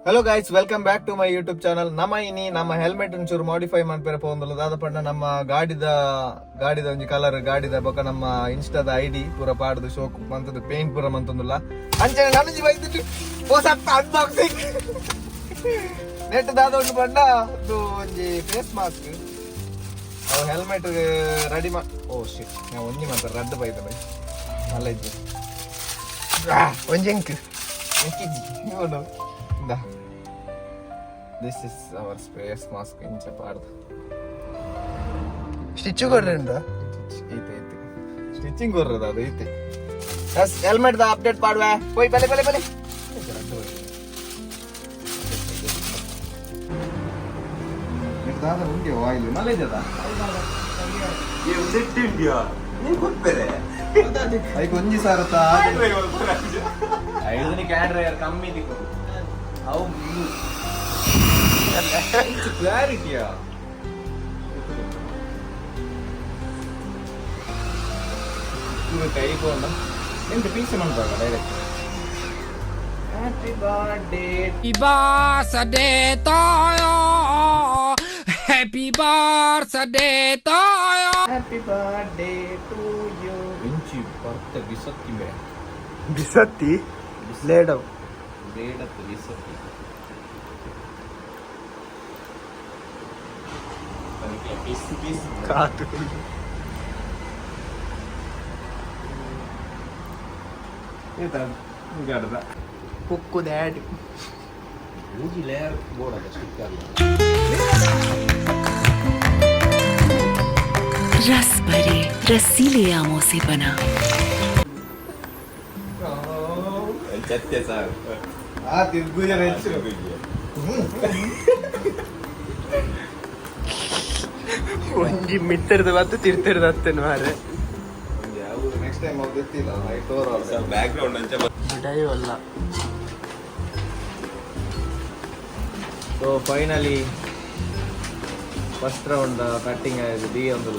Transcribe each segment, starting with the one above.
Hello guys, welcome back to my YouTube channel. ನಮ್ಮ ಇನಿ ನಮ್ಮ ಹೆಲ್ಮೆಟ್ ಒಂಚೂರು ಮಾಡಿಫೈ ಮನ್ಪೆರೆ ಪೋವೊಂದುಲ್ಲ. ದಾದ ಪಂಡ ನಮ್ಮ ಗಾಡಿದ ಗಾಡಿದ ಒಂಜಿ ಕಲರ್, ಗಾಡಿದ ಬೊಕ ನಮ್ಮ ಇನ್ಸ್ಟಾದ ಐಡಿ ಪೂರ ಪಾಡ್ದು ಶೋಕ್ ಮಂತದ್ದು, ಪೇಂಟ್ ಪೂರ ಮಂತೊಂದುಲ್ಲ. ಅಂಚನೆ ನನಜಿ ಬೈದಿಟ್ಟು ಹೊಸ ಅನ್ಬಾಕ್ಸಿಂಗ್. ನೆಟ್ ದಾದ ಉಂಡು ಪಂಡ ಅದು ಒಂಜಿ ಫೇಸ್ ಮಾಸ್ಕ್. ಅವು ಹೆಲ್ಮೆಟ್ ರೆಡಿ ಮಾ. ಓ ಶಿಟ್, ನಾ ಒಂಜಿ ಮಾತ್ರ ರಡ್ಡ್ ಬೈದ ಬೈ ಮಲ್ಲ ಇಜ್ಜಿ. ಒಂಜಿ ಎಂಕ್. ಎಂಕಿಜ್ಜಿ ನೋಡು. ಇಂದ, this is our face mask. ಇಂಚ ಪಾಡ್ದು. ಸ್ಟಿಚ್ ಕೊಡ್ರೆ. ಐತೆ ಐತೆ, ಸ್ಟಿಚಿಂಗ್ ಕೊರ್ರದ ಅದು ಐತೆ. ಎಸ್, ಹೆಲ್ಮೆಟ್ the update ಪಾಡುವೆ. ಪೋಯ್, ಬಲೆ ಬಲೆ ಬಲೆ. ದಾದ ಉಂಡಿ ಆಯಿಲ್ ಮಲೇಜದ. ಐಕ್ ಒಂಜಿ ಸಾರತ. ಐದನಿ ಕ್ಯಾಡ್ರ ಕಮ್ಮಿ ದಿಕ್ಕು ಅವು. ಕ್ಲಾರಿಟಿಯಾ? ಕೈ ಫೋನ್ ಎಂತ piece ಮಾಡ್ಬಾರ್ದ direct. Happy birthday. Happy birthday to you. Happy birthday to you. Happy birthday to you. ಇಂಚಿ ಬರ್ತ ಬಿಸತ್ತಿ ಮೇ. ಬಿಸತ್ತಿ ಲೇಡವ್. ಬೇಡತ್ತು ಬಿಸತ್ತಿ. Piece piece. ಕಾತು. ಕುಕ್ಕು ದ್ಯಾಡ್. ಮೂಜಿ ಲೇಯರ್ ಬೋರ್ಡ್ ಅದ ಸ್ಟಿಕ್ಕರ್. रस भरे रसीले आमों से बना ಆ ತಿರ್ಗುಜ. ಒಂಜಿ ಮಿತ್ತರ್ದ ಬತ್ತು ತಿರ್ತಿರ್ದ ಅತ್ತೇನು ಮಾರೆ. ನೆಕ್ಸ್ಟ್ ಟೈಮ್ ಅವ್ರು ಗೊತ್ತಿಲ್ಲ ಐಟ್ ಓವರ್. ಬ್ಯಾಕ್ ಗ್ರೌಂಡ್ ಅಂಚ. ಬಿಡಾಯು ಅಲ್ಲ. So finally first round cutting ಆಯ್ತು. ಡಿ ಒಂದು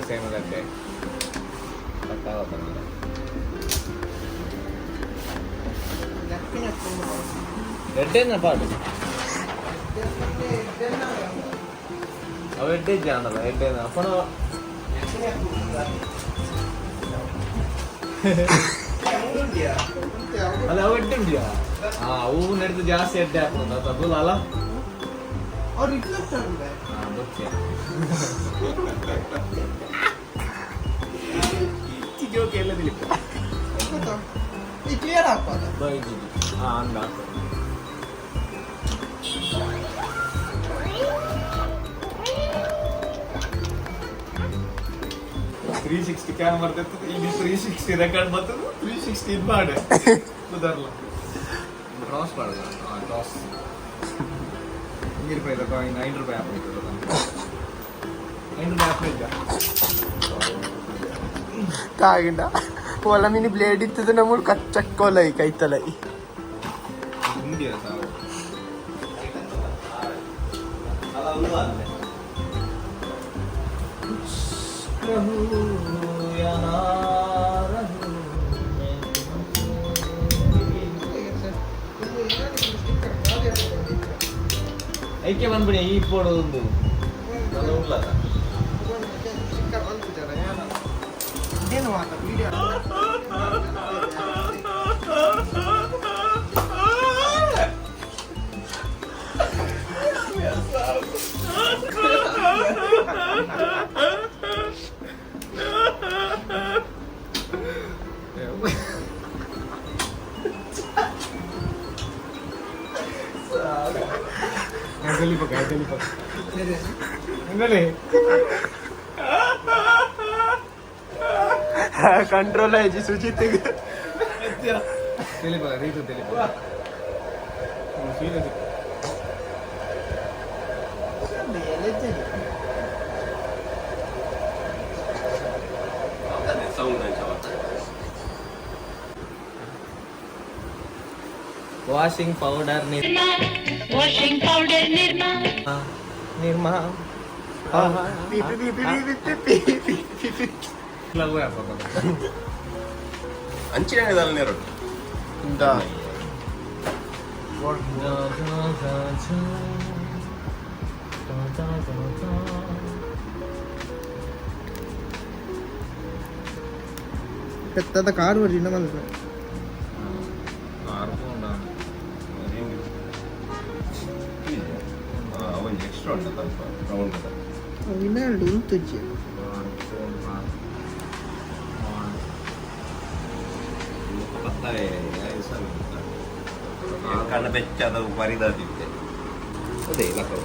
ಸೇಮ್ ಗಂಟೆ ಕಟ್ ಆಗೋದಿಲ್ಲ. ಎಡ್ಡೆನ ಪಾಡು. ಅವು ಎಡ್ಡೆ ಜಾನಲ್ಲ, ಎಡ್ಡೆನ ಅಪ್ಪನ. ಅಲ್ಲ, ಅವು ಎಡ್ಡೆ ಉಂಡಿಯಾ? ಹಾ, ಅವು ನಡೆದು ಜಾಸ್ತಿ ಎಡ್ಡೆ ಹಾಕೋದು ಅದು ಅದು ಅಲ್ಲ. ಹಾ, ಬೊಕ್ಕೆ ಜೋಕೆ ಎಲ್ಲ ದಿಲಿಪ. ಕ್ಲಿಯರ್ ಹಾಕೋದು. ಬೈಜಿಜಿ. ಹಾ, ಹಂಗ. 360 ಕ್ಯಾಮರಾ ಬರ್ತದೆ ಇಲ್ಲಿ, 360 ರೆಕಾರ್ಡ್ ಬರ್ತದೆ, 360 ಇದು ಮಾಡೆ ಉದಾರ್ಲ. ಕ್ರಾಸ್ ಮಾಡುದ? ಹಾಂ, ಕ್ರಾಸ್. 1 ರೂಪಾಯಿ ಕಾಯಿನ್, 5 ರೂಪಾಯಿ ಆ್ಯಪ್ ಐತದ. 5 ರೂಪಾಯಿ ಆ್ಯಪ್ ಇದ್ದ. ತಾಗಿಂಡ ಪೋಲ ಮಿನಿ ಬ್ಲೇಡ್ ಇತ್ತದ ನಮ್ಮಳು ಕಚ್ಚಕ್ಕೋಲ ಈ ಕೈತಲ. ಇಂಡಿಯಾ ಸಾವು. ಅಲ್ಲ, ಒಂದು ಅಲ್ಲ. रहूं या ना रहूं मैं ಐಕೆ ಬಂದ್ಬಿಡಿ. ಈ ಪೋಡು ಒಂದು ನನ್ನ ಉಳ್ಳದ. ಇದೇನು ಮಾತ ವಿಡಿಯೋ? ಗಲಿ ಪಕ್ಕ, ಗಲಿ ಪಕ್ಕ. ಎಂಗಲೇ? ಕಂಟ್ರೋಲ್ ಆಯ್ತು ಸುಜಿತ್. ತೆಲಿಪ ರೀತು, ತೆಲಿಪ. ಸೀರಿಯಸ್. ಸೌಂಡ್ ಅಂಚ. Washing powder. Washing powder Nirma. Nirma. P P P P P P P P P. ಅಂಚಿನ ನೇರು. ಇಂದ. ಪೆತ್ತದ ಕಾರ್ ಬರ್ಜಿನ ಮಲ್ಪ. ಎಕ್ಸ್ಟ್ರಾ ಉಂಟು ಸ್ವಲ್ಪ ರೌಂಡ್. ವಿನಾಲ್ಡು ಉಂತುಜ್ಜಿ. ಕಣ್ಣ ಬೆಚ್ಚಾದ ಬರಿದಾದಿತ್ತೆ ಅದೇ ಲಕ್ಕ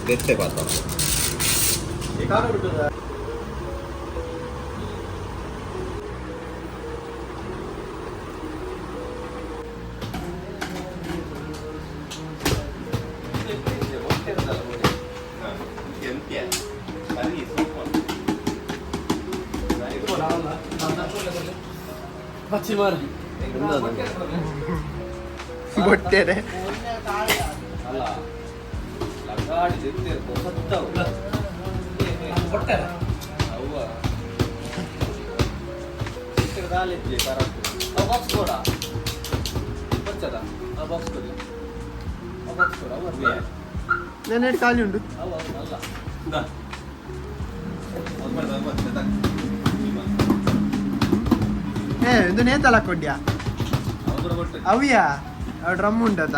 ಬೆತ್ತೆ ಪಾತ. ಬೊಟ್ಟೆರೆ. ನನ್ನ ಖಾಲಿ ಉಂಟು. ಏ ಇದು ನೇತಲ ಕೊಡ್ಯಾ ಅವಿಯಾ ಅವು ಡ್ರಮ್ ಉಂಟದ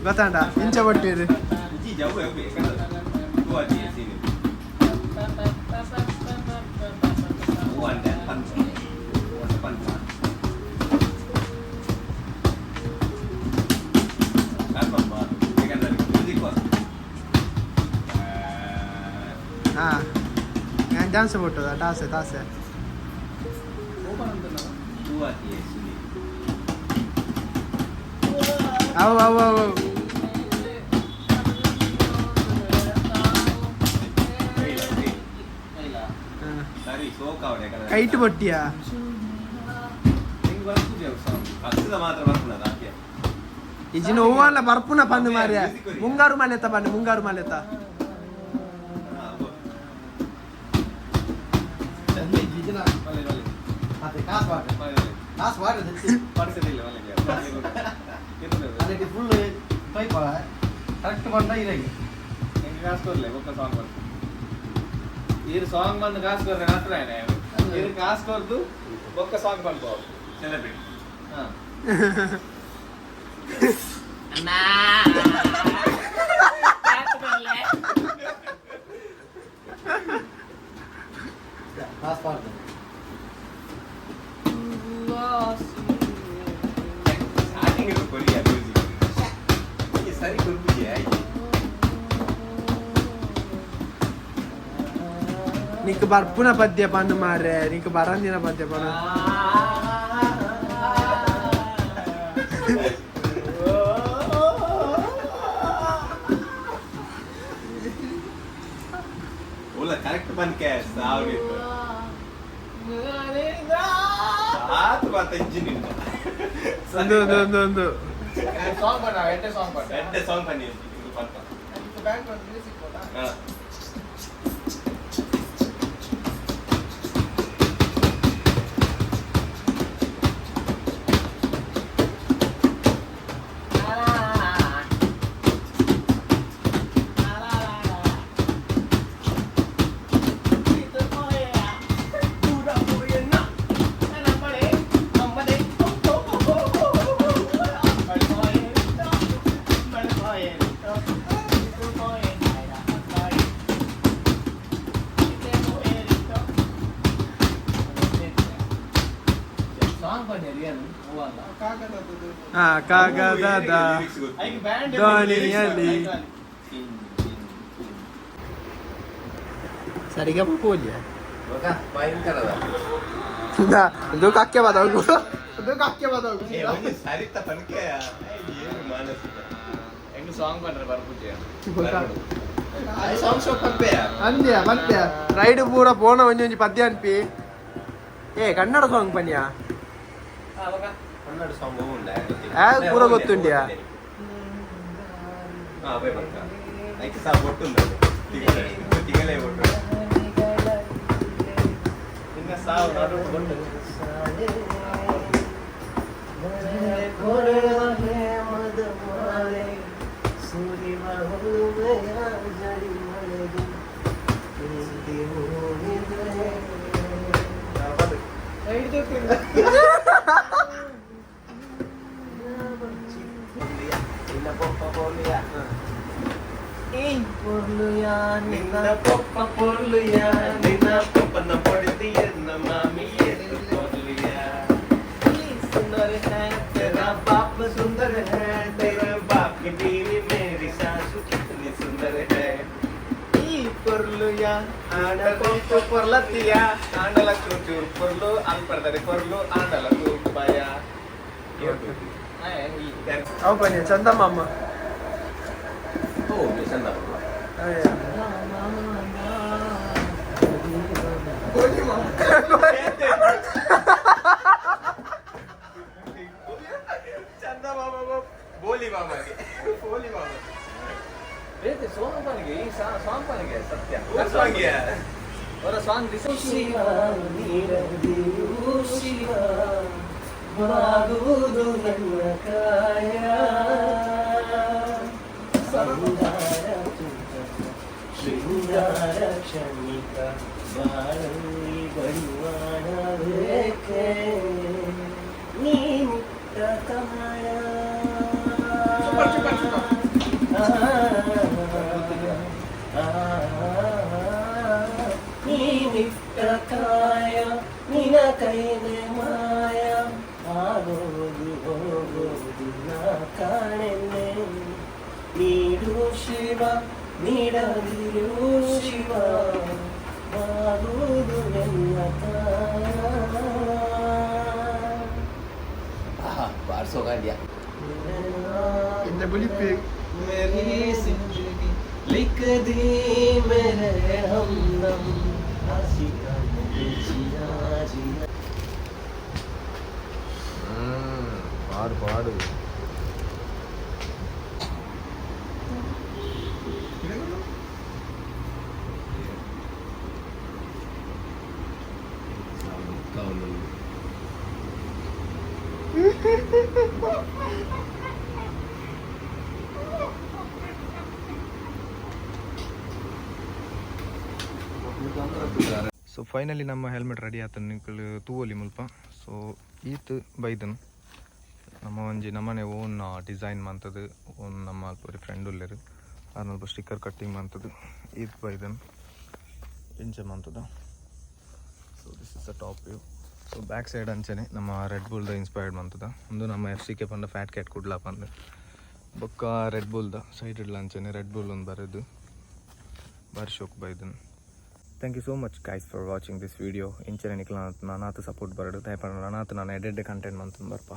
ಗೊತ್ತಾಂಡ ಇಂಚ ಬಟ್ಟಿರು. ಹಾ ನಾನು ಡ್ಯಾನ್ಸ್ ಬಿಟ್ಟದ ಟಾಸೆ ತಾಸೆ. ಅವು ಅವು ಅವು ಕೈಟ್ ಬೊಟ್ಟಿಯಾ. ಇಜಿನ ಹೂವಲ್ಲ ಬರ್ಪುನ ಪಂದು ಮಾರ್ಯ ಮುಂಗಾರು ಮಲೆತ ಪಂಡು ಮುಂಗಾರು ಮಲೆತ. ಸಾಂಗ್ ಬಂದು ಕಾಸು ಕೊರ್ರೆ ಮಾತ್ರ ಇದು ಕಾಸು ಕೊರ್ದು ಬೊಕ್ಕ ಸಾಂಗ್ ಪನ್ಪು ಸೆಲೆಬ್ರಿಟಿ. ಹಾ. ಸ್ಟಾರ್ಟಿಂಗ್ ಇದು ಕೊರಿಯಾ ಮ್ಯೂಸಿಕ್ ಸರಿ ಕೊರ್ಪುಜಿ ಆಯ್ತು. ನಿಕ್ ಬರ್ಪುನ ಪದ್ಯ ಪಂದು ಮಾರ್ರೆ ನಿಕ್ ಬರಂದಿನ ಪದ್ಯ ಪಂದು. ಓಲ ಕರೆಕ್ಟ್ ಪನ್ಕೆ ಸಾವಿರ ಆತು ಮಾತ ಇಂಜಿನ್ ಇಂದ. ಒಂದು ಒಂದು ಒಂದು ಒಂದು ಸಾಂಗ್ ಪಣ್ಣ ಎಡ್ಡೆ ಸಾಂಗ್ ಪಣ್ಣ ಎಡ್ಡೆ ಸಾಂಗ್ ಪನ್ನಿ ಇದು ಪಂತ. ಹಾ. ಹಾ ಕಾಗದದ ದೋಣಿಯಲ್ಲಿ ಸರಿಗಮ ಪೋಲಿಯ ಇದು ಕಕ್ಕೆ ಬದವು ಇದು ಕಕ್ಕೆ ಬದವು. ಸರಿತ ಪನ್ಕೆ ಏನು ಮಾನಸಿಕ ಹೆಂಗ್ ಸಾಂಗ್ ಪಂಡ್ರೆ ಬರ್ಪುಜಿ. ಸಾಂಗ್ ಶೋ ಪನ್ಪೆಯ. ಅಂದ್ಯ ಪದ್ಯ ರೈಡ್ ಪೂರ ಪೋಣ ಒಂಜಿ ಒಂಜಿ ಪದ್ಯ ಅನ್ಪಿ. ಏ ಕನ್ನಡ ಸಾಂಗ್ ಪನ್ಯಾ. ಕನ್ನಡ ಸಾಂಗ್ ಉಂಡ. ಆ, ಪೂರ ಗೊತ್ತುಂಡ್ಯಾ? ಹಾ ಬೈ ಬಂಕ ಐಕೆ ಸಹ ಒಟ್ಟುಂದ ತಿಂಗಳೇ ತಿಂಗಳೇ ಒಟ್ಟು ಇನ್ನ ಸಾವು ನಡು ಕೊಟ್ಟು. ನಿನ್ನ ಪೊಪ್ಪ ಪೊರ್ಲುಯ, ನಿನ್ನ ಪೊಪ್ಪನ ಪೊಡತಿ ಎನ್ನ ಮಾಮಿ ಎತ್ತು ಪೊರ್ಲುಯ. तेरा बाप सुंदर है, तेरे बाप की बीवी मेरी सासू कितनी सुंदर है. ಈ ಪೊರ್ಲುಯ ಆಂಡ ಪೊಪ್ಪ ಪೊರ್ಲತಿಯ ಆಂಡಲ ಚೂರ್ ಚೂರ್ ಪೊರ್ಲು ಅಲ್ಪರ್ದರೆ ಪೊರ್ಲು ಆಂಡಲ ತೂಪಾಯ. ಅವು ಬನ್ನಿ ಚಂದಮಾಮ. ಓ ಚಂದ. ಚಂದ ಮಾಮ ಬೋಲಿ ಮಾಮಗೆ ಬೋಲಿ ಮಾಮ. ಬೇತೆ ಸೋಂಪನಿಗೆ ಈ ಸಾಂಪನಿಗೆ ಸತ್ಯ. ಸಾಂಗಿಯ. ಅವರ ಸಾಂಗ್. ಬಾಗುವುದು ನನ್ನ ಕಾಯ ಸಂದಾರ ಶೃಂಗಾರ ಕ್ಷಣಿಕ ಬಾಳಲ್ಲಿ ಬಡಿವಾಣ ಬೇಕೆ ನೀನಿಟ್ಟ ಕಾಯ. ನೀನಿಟ್ಟ ಕಾಯ ನಿನ ಕೈಲೆ ಮಾಯ ಆಗೋದು ಹೋಗೋದು ನಾ ಕಾಣೆನೆ. ನೀಡು ಶಿವ ನೀಡದಿರು ಶಿವ ಬಾಗುವುದು ನನ್ನ ಕಾಯ. ಬಾರ್ಸೋ ಗಾಂಡಿಯ. ಇಂದ ಬುಲಿಪಿ. मेरी जिंदगी लिख दी मेरे हमदम आशिकाने जिया जिया. ಪಾಡು ಪಾಡು. ಸೊ ಫೈನಲಿ ನಮ್ಮ ಹೆಲ್ಮೆಟ್ ರೆಡಿ ಆತ, ನಿಕುಲು ತೂವೊಲಿ ಮುಲ್ಪ. ಸೊ ಈತ್ ಬೈದನು ನಮ್ಮ ಒಂಜಿ ನಮ್ಮನೆ ಓನ್ ಡಿಸೈನ್ ಮಂತದು. ಓನ್ ನಮ್ಮ ಅಲ್ಪ ಒರಿ ಫ್ರೆಂಡ್ ಉಲ್ಲೆರ್, ಆರ್ನ ಸ್ಟಿಕ್ಕರ್ ಕಟ್ಟಿಂಗ್ ಮಂತದು ಈತ್ ಬೈದನು ಇಂಚ ಮಂತದ. So this is the top view. So back side ಅಂಚನೆ ನಮ್ಮ ರೆಡ್ ಬುಲ್ದ ಇನ್ಸ್ಪೈರ್ಡ್ ಮಂತದ. ಒಂದು ನಮ್ಮ ಎಫ್ ಸಿ ಕೆ ಪಂಡ ಫ್ಯಾಟ್ ಕ್ಯಾಟ್ ಕುಡ್ಲ ಪಂದ್. ಬೊಕ್ಕ ರೆಡ್ ಬುಲ್ದ ಸೈಡ್ ಇಡ್ಲ ಅಂಚನೆ ರೆಡ್ ಬುಲ್ ಒಂದು ಬರೆದು ಬಾರಿ ಶೋಕ್ ಬೈದನು. Thank you so much guys for watching this video. ಇಂಚನೆ ನಿಕ್ಲ ನಾನಾತ್ ಸಪೋರ್ಟ್ ಬರಡು ದಯಪಂಡ ನಾನಾತ್ ನಾನು ಎಡೆಡ್ ಕಂಟೆಂಟ್ ಮಂತಂದು ಬರ್ಪ.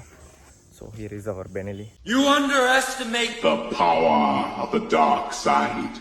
So here is our Benelli. You underestimate the power of the dark side.